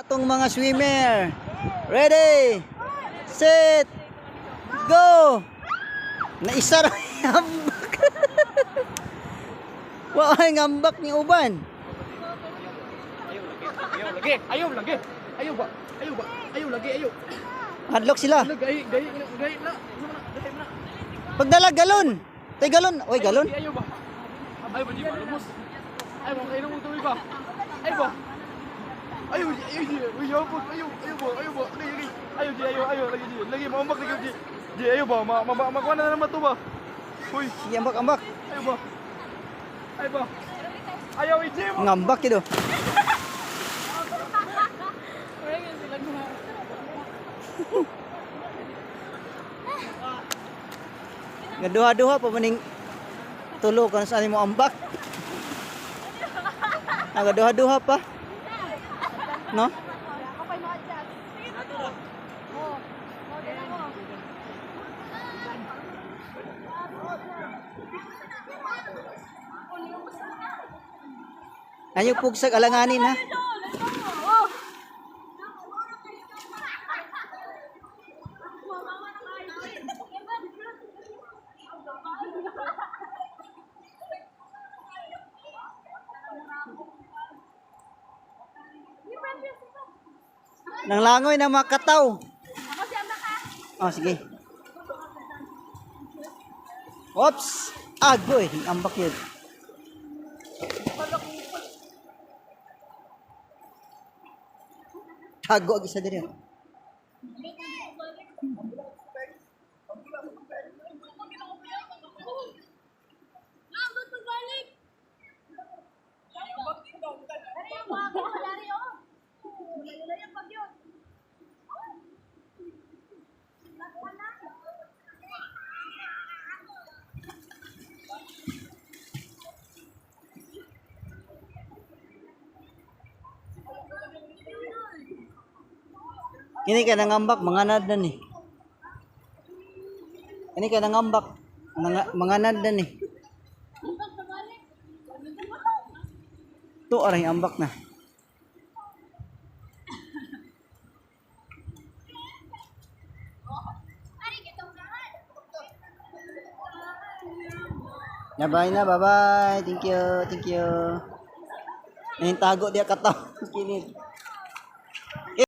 Atong mga swimmer. Ready, set, go! Naisa ra yung ambak. Wa ay ngambak ni uban. Ayaw lagi, ayaw lagi. Ayaw ba? Ayaw ba? Ayaw lagi, ayaw. Hadlok sila. Ano gay gay gay na. Gay na. Pagdala galon. Tay galon. Oy, galon. Ayaw ba? Ayaw ba di ba lumos? Ayaw ba kayo mong tubig ba? Ayaw ba? Ayaw, ayaw, ayaw, ayaw, ayaw, ayaw ba? Ayaw ba? Lagi, lagi. Ayaw, di, ayaw, ayaw, lagi, di. Lagi, maambak, lagi, di. Di, ayaw ba? Ma, ma, ma, makuha na naman to ba? Uy, Sige, ambak, ambak. ayaw ba? Ayaw ba? Ayaw, i mo. Ngambak kido. Nga duha-duha pa maning tulo kan sa mo ambak. Nga duha-duha pa. No? Ayo pugsag alanganin ha. Nang langoy na makataw. Oh, sige. Oops! Agoy, ambak yun. Tago ang isa diri. Oh. Kini kay nangambak manganad na ni. Kini kay nangambak manganad na ni. To aray ambak na. Na bye na, bye-bye. Thank you, thank you. Nahintago diya kataw. Kinig.